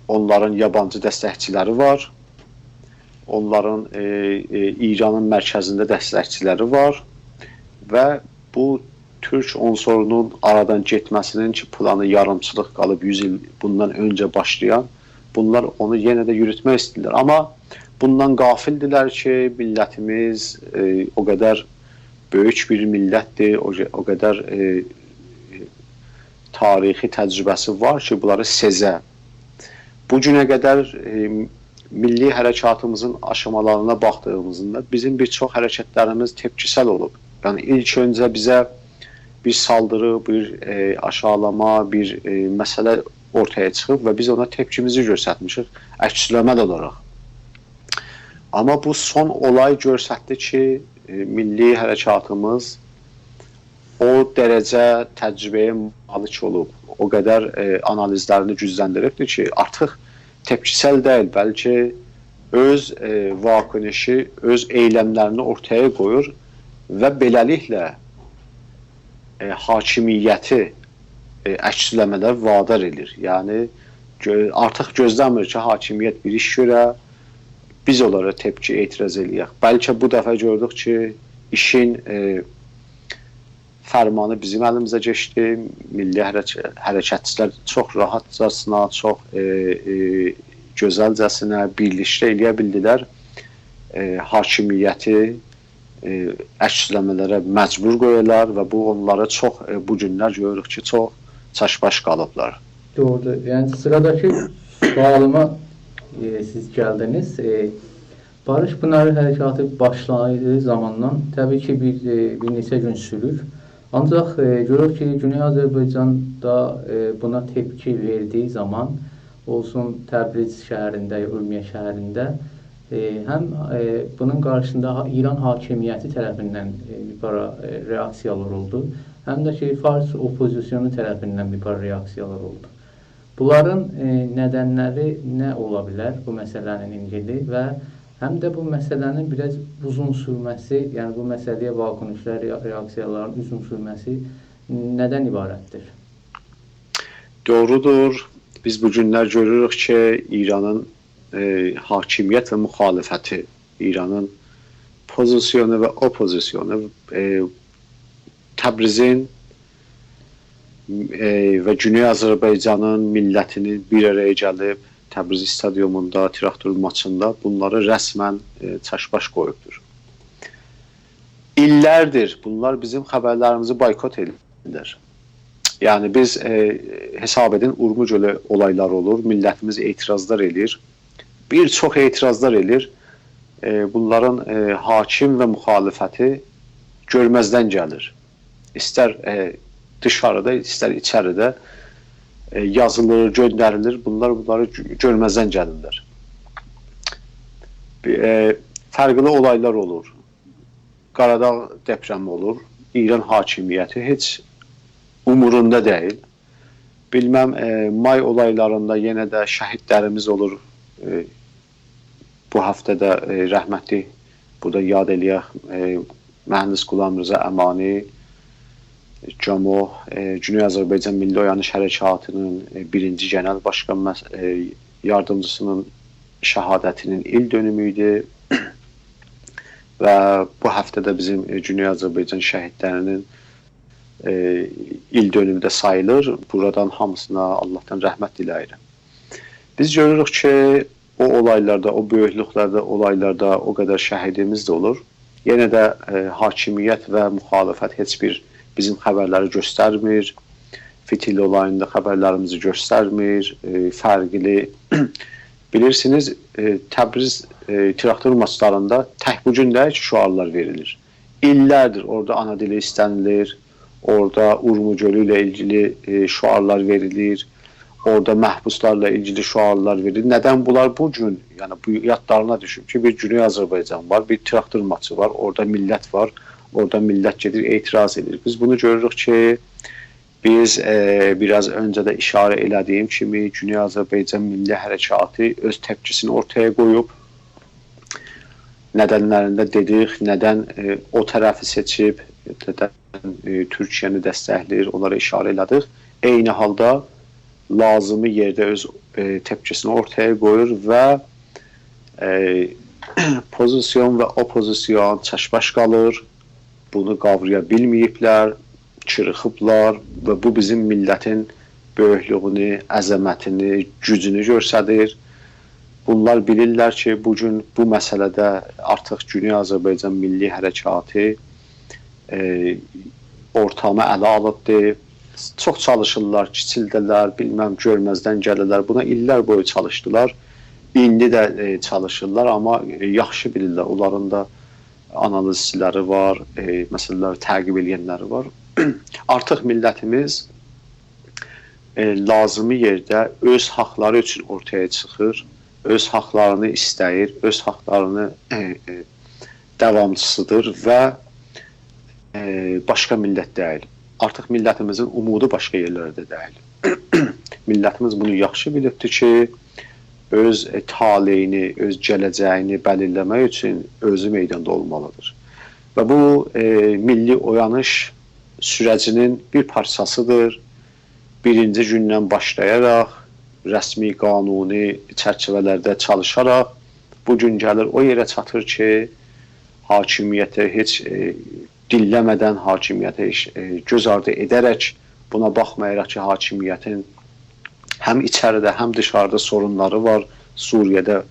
اونلارین یابانجی دستکچیلری وار. اونلارین، ائ، ائ، ایرانین مرکزینده دستکچیلری وار و بو تورک عنصرونون آرادان گئتمه‌سینین کی، پلانی یاریمچیلیق قالیب یوز ایل بوندان اؤنجه باشلایان، بونلار اونو یئنه ده یوروتمک ایسته‌ییرلر. آمما بوندان غافلدیرلر کی، میللتیمیز، ائ، او قدر بؤیوک بیر میللتدیر، او، او قدر، ائ، تاریخی تجربه‌سی وار کی، بونلاری سئزه. بو گونه قدر، ائ، میللی حرکاتیمیزین آشامالارینا باخدیغیمیزدا بیزیم بیر چوخ حرکتلریمیز تپکیسل اولوب. یعنی، ایلک اؤنجه بیزه بیر سالدیری، بیر، ائ، آشاغیلاما، بیر، ائ، مسئله اورتایا چیخیب و بیز اونا تپکیمیزی گؤسترمیشیک عکس‌العمل اولاراق. آمما بو سون اولای گؤستردی کی، ائ، میللی حرکاتیمیز او درجه تجربه‌یه مالیک اولوب، او قدر، ائ، آنالیزلرینی گوجلندیریبدیر کی، آرتیق تپکیسل دئییل، بلکه اؤز، ائ، واکنشی، اؤز ائیلملرینی اورتایا قویور و بئله‌لیکله، ائ، حاکمیتی، ائ، عکس‌العمله وادار ائله‌ییر. یعنی، گؤ-، آرتیق گؤزله‌میر کی، حاکمیت بیر ایش گؤره، بیز اونلارا تپکی، اعتراض ائله‌یک. بلکه بو دفعه گؤردوک کی، ایشین، ائ، فرمانی بیزیم الیمیزه کئچدی. میللی حرک-، حرکتچیلر چوخ راحتجاسینا، چوخ، ائ، ائ، گؤزلجه‌سینه بیرلیکده ائله‌یه بیلدیلر، ائ، حاکمیتی، ائ، عکس‌العمللره مجبور قویالار و بو اونلاری چوخ، ائ، بو گونلر گؤروروک کی، چوخ چاشباش قالیبلار. دوغرودور. یعنی، سیراداکی سؤالیما، ائ، سیز گلدینیز. ائ، باریش پیناری حرکاتی باشلادیغی زاماندان طبیعی کی، بیر، ائ، بیر نئچه گون سورور. آنجاق، ائ، گؤروروک کی، گونئی آذربایجاندا، ائ، بونا تپکی وئردیگی زامان، اولسون تبریز شهرینده، اورمیه شهرینده، ائ، هم، ائ، بونون قارشیسیندا ها-، ایران حاکمیتی طرفیندن، ائ، بیر پارا، ائ، رئاکسییالار اولدو، هم ده کی، فارس اوپوزیسیونو طرفیندن بیر پارا رئاکسییالار اولدو. بونلارین، ائ، ندنلری نه اولا بیلر بو مسئله‌نین ایندیگیلی و هم ده بو مسئله‌نین بیر آز اوزون سورمه‌سی، یعنی بو مسئله‌یه واکنشلر، رئا-، رئاکسییالارین اوزون سورمه‌سی ندن عبارتدیر؟ دوغرودور. بیز بو گونلر گؤروروک کی، ایرانین، ائ، حاکمیت و مخالفتی، ایرانین پوزیسیونو و اوپوزیسیونو، ائ، تبریزین، ائ، و گونئی آذربایجانین میللتینین بیر آرایا گلیب تبریز استادیوموندا، تراکتور ماچیندا بونلاری رسماً، ائ، چاشباش قویوبدور. ایللردیر بونلار بیزیم خبرلریمیزی بایکوت ائدیرلر. یعنی بیز، ائ، حساب ائدین، اورمو گؤلو اولایلار اولور، میللتیمیز اعتراضلار ائله‌ییر. بیر چوخ اعتراضلار ائله‌ییر. ائ، بونلارین، ائ، حاکم و مخالفتی گؤرمزدن گلیر. ایستر، ائ، دیشاریدا، ایستر ایچریده، ائ، یازیلیر، گؤندریلیر. بونلار بونلاری گؤ-، گؤرمزدن گلیرلر. ائ، فرقلی اولایلار اولور. قاراداغ دپرمی اولور. ایران حاکمیتی هئچ عمروندا دئییل. بیلمم، ائ، مای اولایلاریندا یئنه ده شهیدلریمیز اولور. ائ، بو هفته ده، ائ، رحمتلی، بورادا یاد ائله‌یک، ائ، مهندس غلامرضا امانی، گاموح، ائ، گونئی آذربایجان میللی اویانیش حرکاتی‌نین، ائ، بیرینجی گئنل باشقان مس-، ائ، یاردیمجیسی‌نین شهادتی‌نین ایل دؤنومو ایدی. و بو هفته ده بیزیم، ائ، گونئی آذربایجان شهیدلری‌نین، ائ، ایل دؤنومو ده ساییلیر. بورادان هامیسینا آللاهدان رحمت دیله‌ییرم. بیز گؤروروک کی، او اولایلاردا، او بؤیوکلوکلرده، اولایلاردا او قدر شهیدیمیز ده اولور. یئنه ده، ائ، حاکمیت و مخالفت هئچ بیر بیزیم خبرلری گؤسترمیر. فیتیل اولاییندا خبرلریمیزی گؤسترمیر. ائ، فرقلی، بیلیرسینیز، ائ، تبریز، ائ، تراکتور ماچلاریندا تک بو گون دئییل کی، شعارلار وئریلیر. ایللردیر اورادا آنا دیلی ایسته‌نیلیر، اورادا اورمو گؤلو ایله ایلگیلی، ائ، شعارلار وئریلیر، اورادا محبوسلارلا ایلگیلی شعارلار وئریلیر. ندن بونلار بو گون، یعنی بو یادلارینا دوشوب کی، بیر گونئی آذربایجان وار، بیر تراکتور ماچی وار، اورادا میللت وار، اورادا میللت گئدیر، اعتراض ائدیر. بیز بونو گؤروروک کی، بیز، ائ، بیر آز اؤنجه ده ایشاره ائله‌دیگیم کیمی، گونئی آذربایجان میللی حرکاتی اؤز تپکیسینی اورتایا قویوب. ندنلرینده دئدیک، ندن، ائ، او طرفی سئچیب، ندن، ائ، تورکیه‌نی دستکله‌ییر، اونلارا ایشاره ائله‌دیک. عینی حالدا لازیمی یئرده اؤز، ائ، تپکیسینی اورتایا قویور و، ائ، پوزیسیون و اوپوزیسیون چاشباش قالیر. بونو قاورایا بیلمه‌ییبلر، چیریخیبلار و بو بیزیم میللتین بؤیوکلویونو، عظمتینی، گوجونو گؤستریر. بونلار بیلیرلر کی، بو گون بو مسئله‌ده آرتیق گونئی آذربایجان میللی حرکاتی، ائ، اورتامی اله آلیبدیر. چوخ چالیشیرلار، کیچیلدیرلر، بیلمم، گؤرمزدن گلیرلر. بونا ایللر بویو چالیشدیلار. ایندی ده، ائ، چالیشیرلار، آمما، ائ، یاخشی بیلیرلر. اونلارین دا آنالیزچیلری وار، ائ، مسئله‌لری تعقیب ائله‌ینلری وار. آرتیق میللتیمیز، ائ، لازیمی یئرده اؤز حاقلاری اوچون اورتایا چیخیر، اؤز حاقلارینی ایسته‌ییر، اؤز حاقلارینی، ائ، ائ، داوامچیسیدیر و، ائ، باشقا میللت دئییل. آرتیق میللتیمیزین اومودو باشقا یئرلرده دئییل. میللتیمیز بونو یاخشی بیلیبدیر کی، اؤز، ائ، طالعینی، اؤز گله‌جه‌یینی بلیرله‌مک اوچون اؤزو میداندا اولمالیدیر. و بو، ائ، میللی اویانیش سوره‌جینین بیر پارچاسیدیر. بیرینجی گوندن باشلایاراق، رسمی، قانونی چرچیوه‌لرده چالیشاراق بو گون گلیر او یئره چاتیر کی، حاکمیته هئچ، ائ، دیلله‌مه‌دن، حاکمیته هئچ، ائ، گؤز آردی ائده‌رک، بونا باخمایاراق کی، حاکمیتین هم ایچریده، هم دیشاریدا سورونلاری وار. سوریه‌ده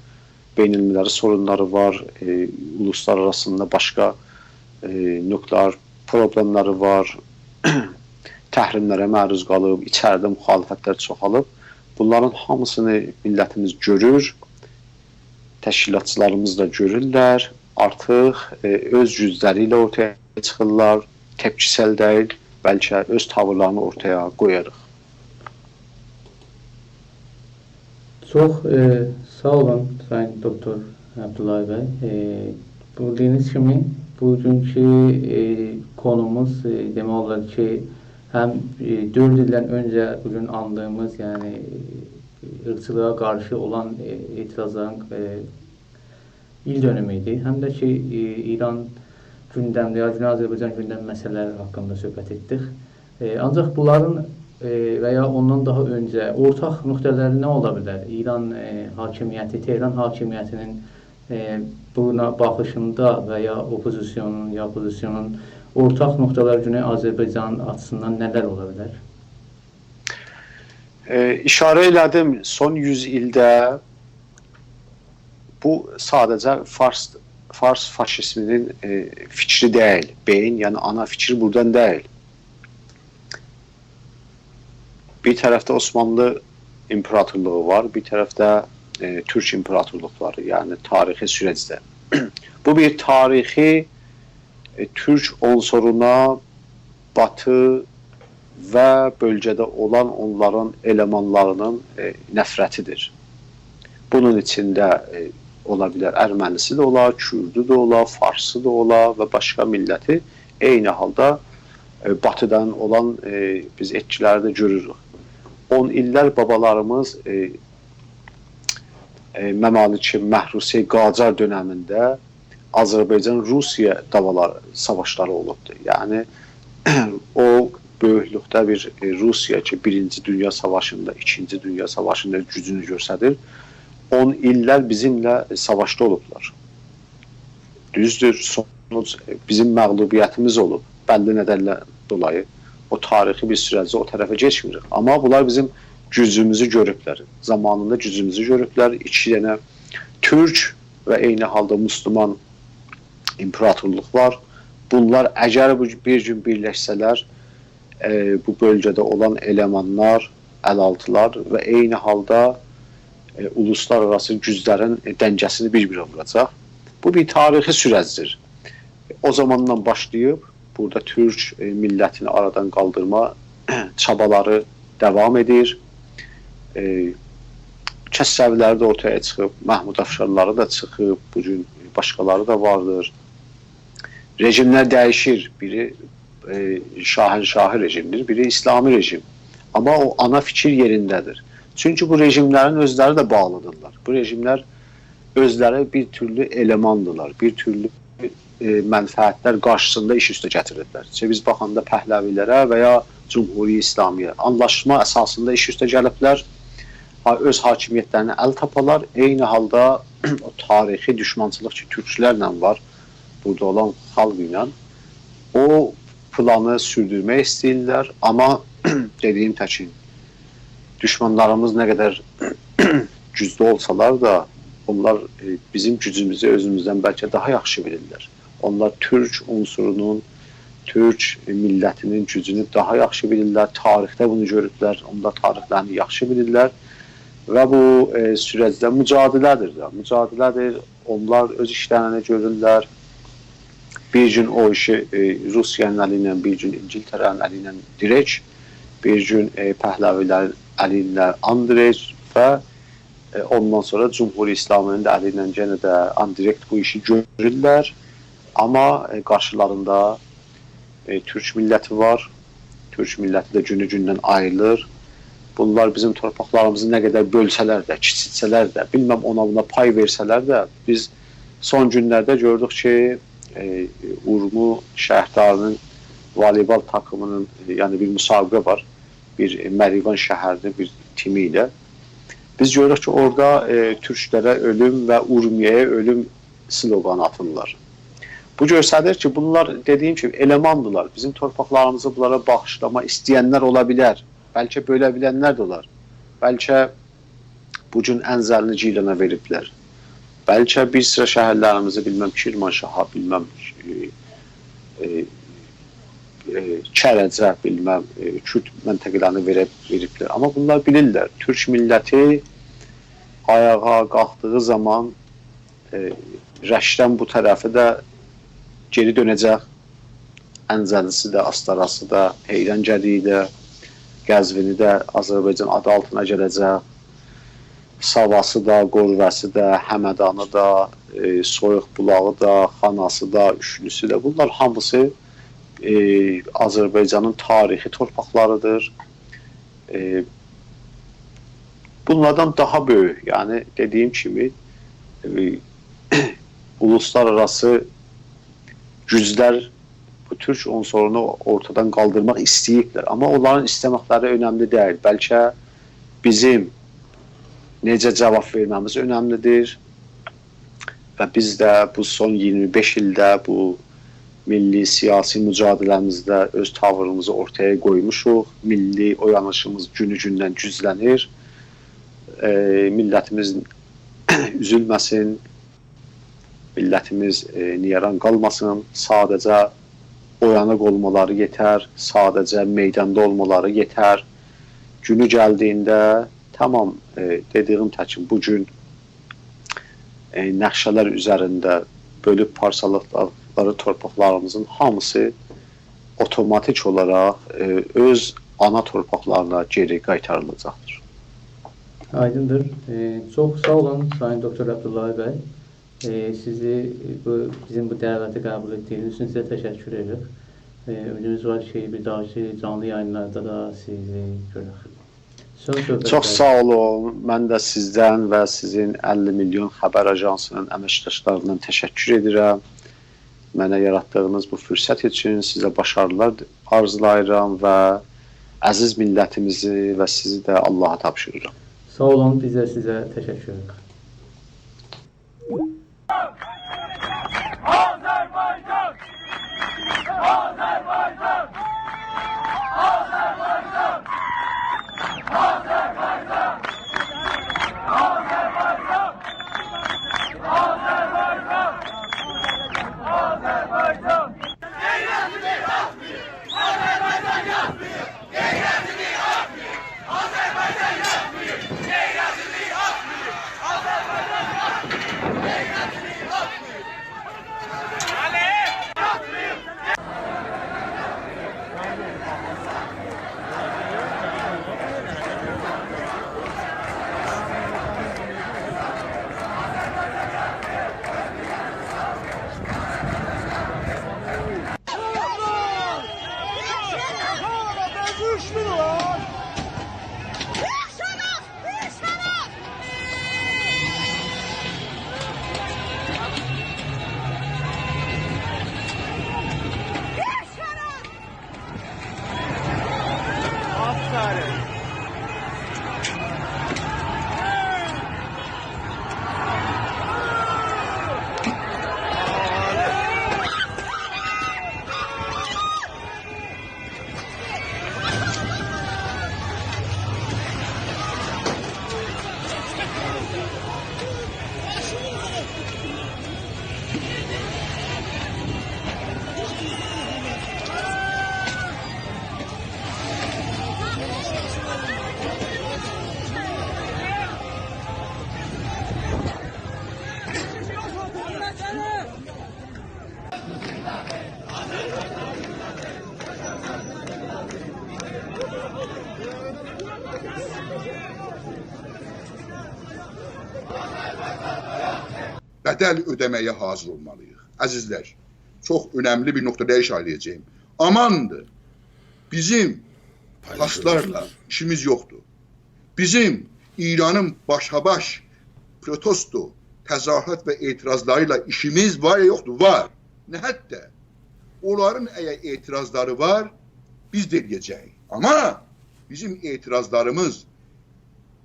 بین‌المللی سورونلاری وار، ائ، اولوسلار آراسیندا باشقا، ائ، نوکلئر پروبلئملری وار، تحریملره معروض قالیب، ایچریده مخالفتلر چوخالیب. بونلارین هامیسینی میللتیمیز گؤرور، تشکیلاتچیلاریمیز دا گؤرورلر. آرتیق، ائ، اؤز گوجلری ایله اورتایا چیخیرلار، تپکیسل دئییل، بلکه اؤز تاویرلارینی اورتایا قویاراق. چوخ، ائ، ساغ اولون، سایین دوکتور عبداللهی بی. ائ، بیلدیگینیز کیمی، بوگونکو، ائ، قونوموز، ائ، دئمک اولار کی، هم، ائ، دؤرد ایلدن اؤنجه بوگون آندیغیمیز، یعنی، ائ، عیرقچیلیغا قارشی اولان، ائ، اعتراضلارین، ائ، ایل دؤنومو ایدی. هم ده کی، ائ، ایران گوندمده، یا گونئی آذربایجان گوندمی مسئله‌لری حاقیندا صحبت ائتدیک. ائ، آنجاق بونلارین، ائ، و یا اوندان داها اؤنجه اورتاق نقطه‌لری نه اولا بیلر؟ ایران، ائ، حاکمیتی، تهران حاکمیتی‌نین، ائ، بونا باخیشیندا و یا اوپوزیسیونون، یا پوزیسیونون اورتاق نقطه‌لر گونئی آذربایجان آچیسیندان نه‌لر اولا بیلر؟ ائ، ایشاره ائله‌دیم، سون یوز ایلده بو ساده‌جه فارس، فارس فاشیزمینین، ائ، فیکری دئییل، بئیین، یعنی آنا فیکیر بورادان دئییل. بیر طرفده عثمانلی ایمپراتورلوغو وار، بیر طرفده، ائ، تورک ایمپراتورلوقلاری، یعنی تاریخی سورجده. بو بیر تاریخی، ائ، تورک عنصرونا باتی و بؤلگه‌ده اولان اونلارین ائلمانلاری‌نین، ائ، نفرتیدیر. بونون ایچینده، ائ، اولا بیلر ارمنی‌سی ده اولا، کوردو دا اولا، فارسی دا اولا و باشقا میللتی. عینی حالدا، ائ، باتیدان اولان، ائ، بیز ائتکیلری ده گؤروروک. اون ایللر بابالاریمیز، ائ، ائ، ممالک محروسه قاجار دؤنمینده آذربایجان-روسیه دعوالاری، ساواشلاری اولوبدور. یعنی، او بؤیوکلوکده بیر، ائ، روسیه کی، بیرینجی دونیا ساواشیندا، ایکینجی دونیا ساواشیندا گوجونو گؤستریر، اون ایللر بیزیمله، ائ، ساواشدا اولوبلار. دوزدور، سونوج، ائ، بیزیم مغلوبیتیمیز اولوب. بللی ندنلر دولایی او تاریخی بیر سورجده او طرفه کئچمیریک. آمما بونلار بیزیم گوجوموزو گؤروبلر. زامانیندا گوجوموزو گؤروبلر. ایکی دنه تورک و عینی حالدا مسلمان ایمپراتورلوق وار. بونلار اگر بو بیر گون بیرلشسه‌لر، ائ، بو بؤلگه‌ده اولان ائلمانلار، ال‌آلتیلار و عینی حالدا، ائ، اولوسلارآراسی گوجلرین، ائ، دنگه‌سینی بیر-بیره ووراجاق. بو بیر تاریخی سورجدیر. او زاماندان باشلاییب بورادا تورک، ائ، میللتینی آرادان قالدیرما چابالاری داوام ائدیر. ائ، کسروی‌لری ده اورتایا چیخیب، محمود افشارلاری دا چیخیب، بو گون باشقالاری دا واردیر. رژیملر دییشیر. بیری، ائ، شاهنشاهی رژیمدیر، بیری اسلامی رژیم. آمما او آنا فیکیر یئرینده‌دیر. چونکی بو رژیملرین اؤزلری ده باغلیدیرلار. بو رژیملر اؤزلری بیر تورلو ائلماندیلار، بیر تورلو، ائ، منفعتلر قارشیسیندا ایش اوسته گتیریبلر. کی، بیز باخاندا پهلوی‌لره و یا جمهوری اسلامی‌یه آنلاشما اساسیندا ایش اوسته گلیبلر. ها، اؤز حاکمیت‌لرینه ال تاپالار. عینی حالدا او تاریخی دوشمانچیلیق کی، تورکلرله وار، بورادا اولان خالق ایله، او پلانی سوردورمک ایسته‌ییرلر. آمما دئدیگیم تکین، دوشمانلاریمیز نه قدر گوجلو اولسالار دا، اونلار، ائ، بیزیم گوجوموزو اؤزوموزدن بلکه داها یاخشی بیلیرلر. اونلار تورک عنصرونون، تورک میللتینین گوجونو داها یاخشی بیلیرلر. تاریخده بونو گؤروبلر، اونلار تاریخلرینی یاخشی بیلیرلر. و بو، ائ، سورجده مجادله‌دیر ده، مجادله‌دیر. اونلار اؤز ایشلرینی گؤرورلر. بیر گون او ایشی، ائ، روسیانین الی ایله، بیر گون اینگیلتره‌نین الی ایله دیرک، بیر گون، ائ، پهلوی‌لرین الی ایله آندیرکت و، ائ، اوندان سونرا جمهوری اسلامی‌نین ده الی ایله یئنه ده آندیرکت بو ایشی گؤرورلر. آمما، ائ، قارشیلاریندا، ائ، تورک میللتی وار. تورک میللتی ده گونو گوندن آییلیر. بونلار بیزیم تورپاقلاریمیزی نه قدر بؤلسه‌لر ده، کیچیلتسه‌لر ده، بیلمم اونا بونا پای وئرسه‌لر ده، بیز سون گونلرده گؤردوک کی، ائ، اورمو شهرداری‌نین والیبال تاکیمی‌نین، ائ، یعنی بیر مسابقه وار. بیر، ائ، مریوان شهری‌نین بیر تیمی ایله. بیز گؤروروک کی، اورادا، ائ، تورکلره اؤلوم و اورمیه‌یه اؤلوم سلوقانی آتیرلار. بو گؤستریر کی، بونلار، دئدیگیم کیمی، الماندیلار. بیزیم تورپاقلاریمیزی بونلارا باغیشلاماق ایسته‌ینلر اولا بیلر. بلکه بؤله بیلنلر ده اولار. بلکه بو گون انزلی‌نی گیلانا وئریبلر. بلکه بیر سیرا شهرلریمیزی، بیلمم، کرمانشاها، بیلمم، ائ، ائ، ائ، کرجه، بیلمم، ائ، کورد منطقه‌لرینی وئره، وئریبلر. آمما بونلار بیلیرلر، تورک میللتی آیاغا قالخدیغی زامان، ائ، رشتدن بو طرفه ده گئری دؤنه‌جک. انزلی‌سی ده، آستاراسی دا، حیران‌گدی‌یی ده، قزوینی ده آذربایجان آدی آلتینا گله‌جک. ساواسی دا، قروه‌سی ده، همدانی دا، ائ، سویوق بولاغی دا، خاناسی دا، اوشلوسو ده. بونلار هامیسی، ائ، آذربایجانین تاریخی تورپاقلاریدیر. ائ، بونلاردان داها بؤیوک، یعنی دئدیگیم کیمی، ائ، اولوسلارآراسی گوجلر بو تورک عنصرونو اورتادان قالدیرماق ایسته‌ییبلر. آمما اونلارین ایسته‌مکلری اؤنملی دئییل. بلکه بیزیم نئجه جاواب وئرمه‌میز اؤنملیدیر. و بیز ده بو سون اییرمی بئش ایلده بو میللی سیاسی مجادله‌میزده اؤز تاوریمیزی اورتایا قویموشوق. میللی اویانیشیمیز گونو-گوندن گوجلنیر. ائ، میللتیمیز اوزولمه‌سین، میللتیمیز، ائ، نیگران قالماسین. ساده‌جه اویانیق اولمالاری یئتر، ساده‌جه میداندا اولمالاری یئتر. گونو گلدیگینده، تامام، ائ، دئدیگیم تکین، بو گون، ائ، نقشه‌لر اوزرینده بؤلوب پارچالادیقلاری تورپاقلاریمیزین هامیسی اوتوماتیک اولاراق، ائ، اؤز آنا تورپاقلارینا گئری قایتاریلاجاقدیر. آیدیندیر. ائ، چوخ ساغ اولون، سایین دوکتور عبداللهی بی. ائ، سیزی، ائ، بو، بیزیم بو دعوتی قبول ائتدیگینیز اوچون سیزه تشکر ائدیریک. ائ، اومیدیمیز وار کی، بیر داهاکی جانلی یایینلاردا دا سیزی گؤرک. سون صحبتلر. چوخ ساغ اولون. من ده سیزدن و سیزین اللی میلیون خبر آژانسی‌نین امکداشلاریندان تشکر ائدیرم. منه یاراتدیغینیز بو فرصت اوچون سیزه باشاریلار آرزولاییرام و عزیز میللتیمیزی و سیزی ده آللاها تاپشیریرام. ساغ اولون، بیز ده سیزه تشکر ائدیریک. آذربایجان! آذربایجان! آذربایجان! بدل اؤده‌مه‌یه حاضر اولمالی‌ییق. عزیزلر، چوخ اؤنملی بیر نقطه‌لره ایشاره ائده‌جه‌یم. آماندیر، بیزیم پاسلارلا ایشیمیز یوخدور. بیزیم ایرانین باشاباش پروتستو، تظاهرات و اعتراضلاری ایله ایشیمیز وار یا یوخدور؟ وار. نه حدده؟ اونلارین اگر اعتراضلاری وار، بیز ده ائله‌یه‌جه‌ییک. آمما بیزیم اعتراضلاریمیز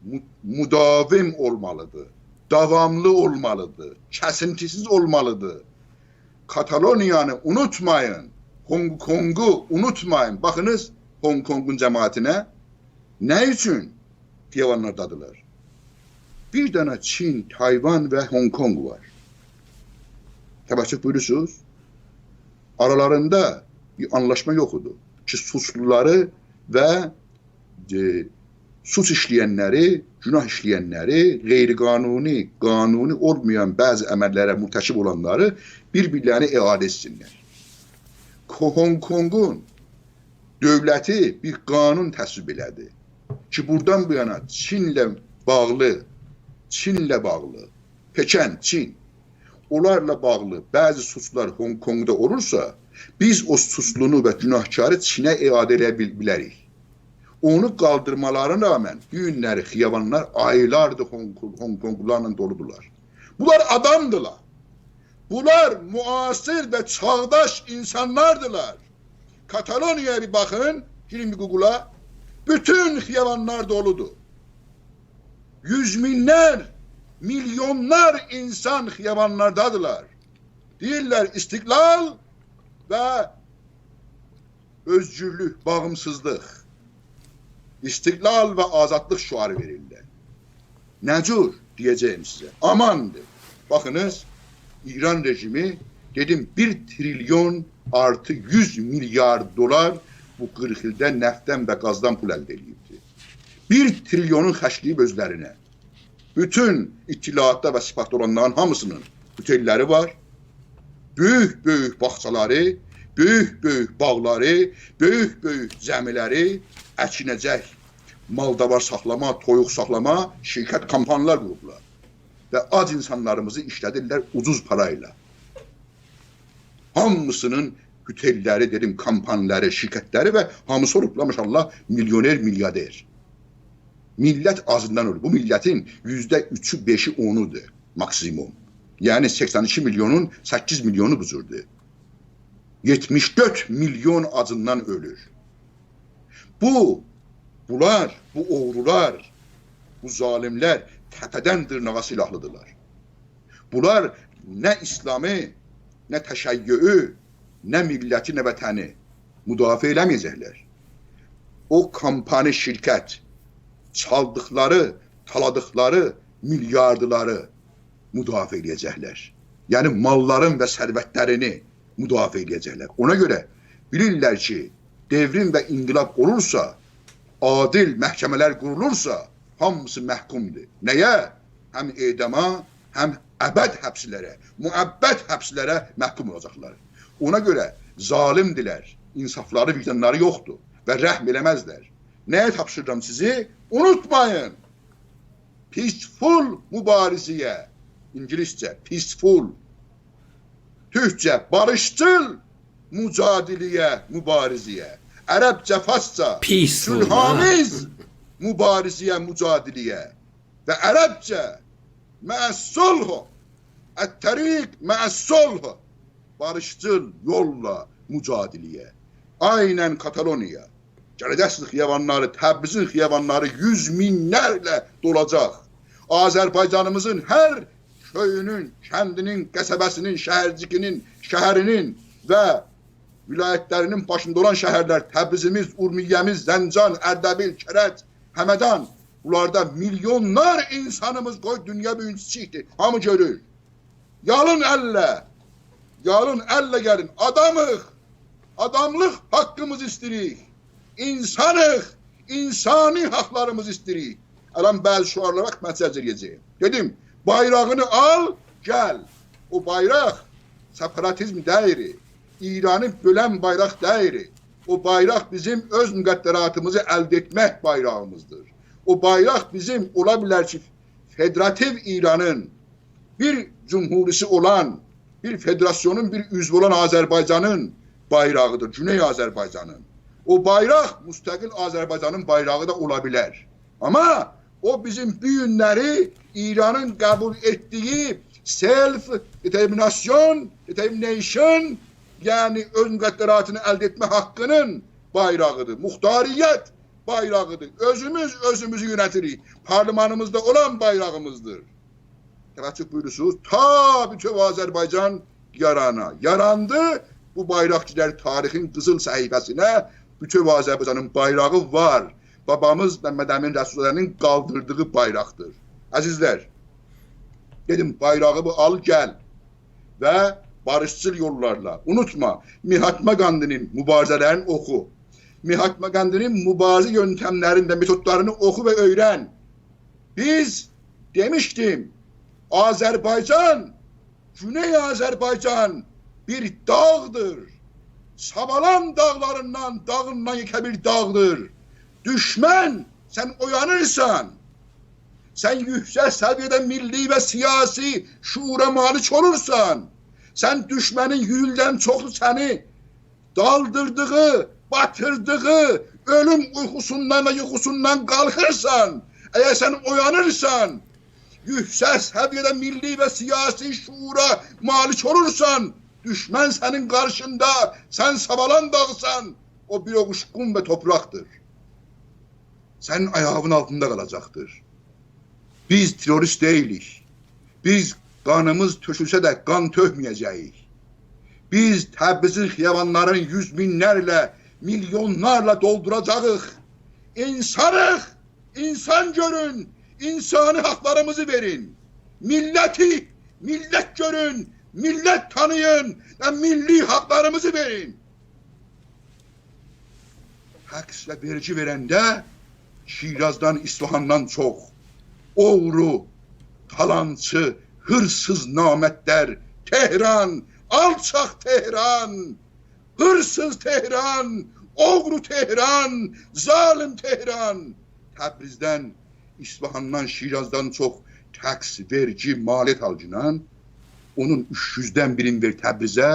مو-، مداوم اولمالیدیر، داواملی اولمالیدیر، کسینتی‌سیز اولمالیدیر. کاتالونیانی اونوتمایین، هونگ کونگو اونوتمایین. باخینیز هونگ کونگون جماعتینه. نه اوچون خیابانلاردادیلار؟ بیر دنه چین، تایوان و هونگ کونگ وار. توجه بویورورسونوز؟ آرالاریندا بیر آنلاشما یوخ ایدی کی، سوچلولاری و، ائ، سوچ ایشله‌ینلری، گوناه ایشله‌ینلری، غیرقانونی، قانونی اولمایان بعضی عمللره مرتکب اولانلاری بیر-بیرلرینه اعاده ائتسینلر. کو-، هونگ کونگون دؤولتی بیر قانون تصویب ائله‌دی کی، بورادان بو یانا چینله باغلی، چینله باغلی، پکن، چین، اونلارلا باغلی بعضی سوچلار هونگ کونگدا اولورسا، بیز او سوچلونو و گوناهکاری چینه اعاده ائله‌یه بیل-، بیلریک. اونو قالدیرمالارینا رغمن بو گونلری خیابانلار آیلاردیر هونگ، هونگ کونگلولارلا دولودولار. بونلار آدامدیلار. بونلار معاصر و چاغداش اینسانلاردیلار. کاتالونیایا بیر باخین، گیرین بیر گوگلا. بوتون خیابانلار دولودور. یوز مینلر، میلیونلار اینسان خیابانلاردادیلار. دئییرلر استقلال و اؤزگورلوک، باغیمسیزلیق، استقلال و آزادلیق شعاری وئریرلر. نه جور؟ دئیه‌جه‌یم سیزه. آماندیر. باخینیز، ایران رژیمی، دئدیم، بیر تریلیون آرتی یوز میلیارد دلار بو قیرخ ایلده نفتدن و گازدان پول الده ائله‌ییبدی. بیر تریلیونون خرجله‌ییب اؤزلرینه. بوتون اطلاعاتدا و سپاهدا اولانلارین هامیسینین هتل‌لری وار. بؤیوک-بؤیوک باغچالاری، بؤیوک-بؤیوک باغلاری، بؤیوک-بؤیوک زمی‌لری، اکینه‌جک مال-داوار ساخلاما، تویوق ساخلاما شرکت، کمپانیالار قوروبلار. و آج اینسانلاریمیزی ایشله‌دیرلر اوجوز پارایلا. هامیسینین هتل‌لری، دئدیم، کمپانیالاری، شرکت‌لری و هامیسی اولوبلار، ماشاءالله، میلیونر، میلیاردر. میللت آجیندان اؤلور. بو میللتین یوزده اوچو، بئشی، اونودور ماکسیموم. یعنی سکسن ایکی میلیونون سککیز میلیونو بو جوردور. یئتمیش دؤرد میلیون آجیندان اؤلور. بو، بونلار، بو اوغرولار، بو ظالیملر تپه‌دن دیرناغا سلاحلیدیرلار. بونلار نه اسلامی، نه تشیعو، نه میللتی، نه وطنی مدافعه ائله‌مه‌یه‌جکلر. او کمپانی، شرکت، چالدیقلاری، تالادیقلاری میلیاردلاری مدافعه ائله‌یه‌جکلر. یعنی ماللارین و ثروتلرینی مدافعه ائله‌یه‌جکلر. اونا گؤره بیلیرلر کی، دئوریم و انقلاب اولورسا، عادل محکمه‌لر قورولورسا، هامیسی محکومدور. نه‌یه؟ هم اعداما، هم ابد حبس‌لره، مؤبد حبس‌لره محکوم اولاجاقلار. اونا گؤره ظالیمدیرلر، انصافلاری، وجدانلاری یوخدور و رحم ائله‌مزلر. نه‌یه تاپشیریرام سیزی؟ اونوتمایین. Peaceful مبارزه‌یه، اینگیلیسجه peaceful، تورکجه باریشچیل مجادله‌یه، مبارزه‌یه. عربجه، فارسجا peaceful، صلح‌آمیز مبارزه‌یه، مجادله‌یه. و عربجه مع الصلح، الطریق مع الصلح، باریشچیل یوللا مجادله‌یه. عیناً کاتالونیا. گله‌جکسینیز خیابانلاری، تبریزین خیابانلاری یوز مینلرله دولاجاق. آذربایجانیمیزین هر کؤیونون، کندینین، قصبه‌سینین، شهرجیکینین، شهرینین و ولایت‌لرینین باشیندا اولان شهرلر، تبریزیمیز، اورمیه‌میز، زنجان، اردبیل، کرج، همدان، بونلاردا میلیونلار اینسانیمیز، قوی دونیا بو گون کیچیکدیر، هامی گؤرور. یالین الله، یالین الله گلین. آدامیق، آداملیق حاققیمیزی ایسته‌ییریک. اینسانیق، اینسانی حاقلاریمیزی ایسته‌ییریک. الان بعضی شعارلارا باخ، من سیزه ائله‌یه‌جه‌یم. دئدیم، بایراغینی آل، گل. او بایراق سپاراتیزم دئییل. ایرانی بؤلن بایراق دئییل. او بایراق بیزیم اؤز مقدراتیمیزی الده ائتمک بایراغیمیزدیر. او بایراق بیزیم، اولا بیلر کی، فدراتیو ایرانین، بیر جمهوریسی اولان، بیر فدراسیونون بیر عضوو اولان آذربایجانین بایراغیدیر، گونئی آذربایجانین. او بایراق مستقل آذربایجانین بایراغی دا اولا بیلر. آمما او بیزیم بو گونلری ایرانین قبول ائتدیگی self determination, determination، یعنی اؤز مقدراتینی الده ائتمه حاققینین بایراغیدیر. مختاریت بایراغیدیر. اؤزوموز اؤزوموزو یؤنتیریک. پارلمانیمیزدا اولان بایراغیمیزدیر. توجه بویورورسونوز، تا بوتؤو آذربایجان یارانا، یاراندی. بو بایراق گئدر تاریخین قیزیل صفحه‌سینه، بوتؤو آذربایجانین بایراغی وار. بابامیز ممد امین رسول‌زاده‌نین قالدیردیغی بایراقدیر. عزیزلر، دئدیم، بایراغی بو آل گل و باریشچیل یوللارلا. اونوتما، ماهاتما گاندی‌نین موباریزه‌لرینی اوخو. ماهاتما گاندی‌نین موباریزه یؤنتملرینی و متودلارینی اوخو و اؤیرن. بیز دئمیشدیم، آذربایجان، گونئی آذربایجان بیر داغدیر. ساوالان داغلاریندان، داغیندان یئکه بیر داغدیر. دوشمن، سن اویانیرسان. سن یوکسک سویه‌ده میللی و سیاسی شعورا مالیک اولورسان. سن دوشمنین یوز ایلدن چوخ سنی دالدیردیغی، باتیردیغی، اؤلوم اویقوسوندان و یوخوسوندان قالخیرسان، اگر سن اویانیرسان، یوکسک سویه‌ده میللی و سیاسی شعورا مالیک اولورسان، دوشمن سنین قارشیندا، سن ساوالان داغسان، او بیر اوووج قوم و توپراقدیر. سنین آیاغینین آلتیندا قالاجاقدیر. بیز تروریست دئییلیک. بیز قانیمیز تؤکولسه ده قان تؤکمه‌یه‌جه‌ییک. بیز تبریزین خیابانلارینی یوز مینلرله، میلیونلارلا دولدوراجاغیق. اینسانیق، اینسان گؤرون، اینسانی حاقلاریمیزی وئرین. میللتی میللت گؤرون، میللت تانییین و میللی حاقلاریمیزی وئرین. تکس و وئرگی وئرنده شیرازدان، اصفهاندان چوخ. اوغرو، تالانچی، هیرسیز نامردلر، تهران، آلچاق تهران، هیرسیز تهران، اوغرو تهران، ظالم تهران. تبریزدن، اصفهاندان، شیرازدان چوخ تکس، وئرگی، مالیات آلگینان، اونون اوچ یوزدن بیرینی وئر تبریزه،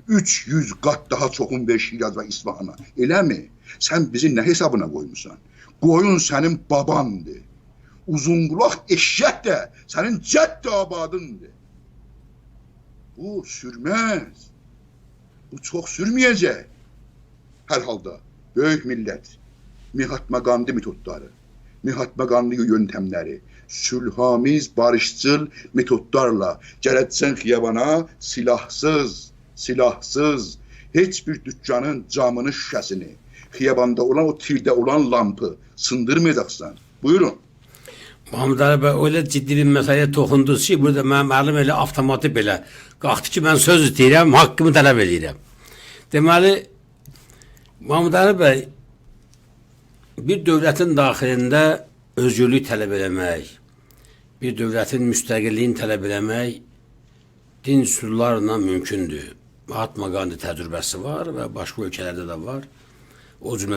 اوچ یوز قات داها چوخون وئر شیراز و اصفهانا. ائله‌می؟ سن بیزی نه حسابینا قویموسان؟ قویون سنین باباندیر. اوزون‌قولاق ائششک ده سنین جد آبادیندیر. بو سورمز. بو چوخ سورمه‌یه‌جک. هر حالدا، بؤیوک میللت، ماهاتما گاندی متودلاری، ماهاتما گاندی یؤنتملری، صلح‌آمیز، باریشچیل متودلارلا گله‌جکسن خیابانا، سلاحسیز، سلاحسیز، هئچ بیر دوکانین جامینی، شوشه‌سینی، خیاباندا اولان او تیرده اولان لامپی سیندیرمایاجاقسان. بویورون. محمودعلی بی، ائله جدی بیر مسئله‌یه توخوندونوز کی، بورادا منیم الیم ائله آوتوماتی بئله قالخدی کی، من سؤز ایسته‌ییرم، حاققیمی طلب ائدیرم. دئمه‌لی، محمودعلی بی، بیر دؤولتین داخیلینده اؤزگورلوک طلب ائله‌مک، بیر دؤولتین مستقللیگینی طلب ائله‌مک دین اصوللارلا مومکوندور. ماهاتما گاندی تجربه‌سی وار و باشقا اؤلکه‌لرده ده وار. او جمله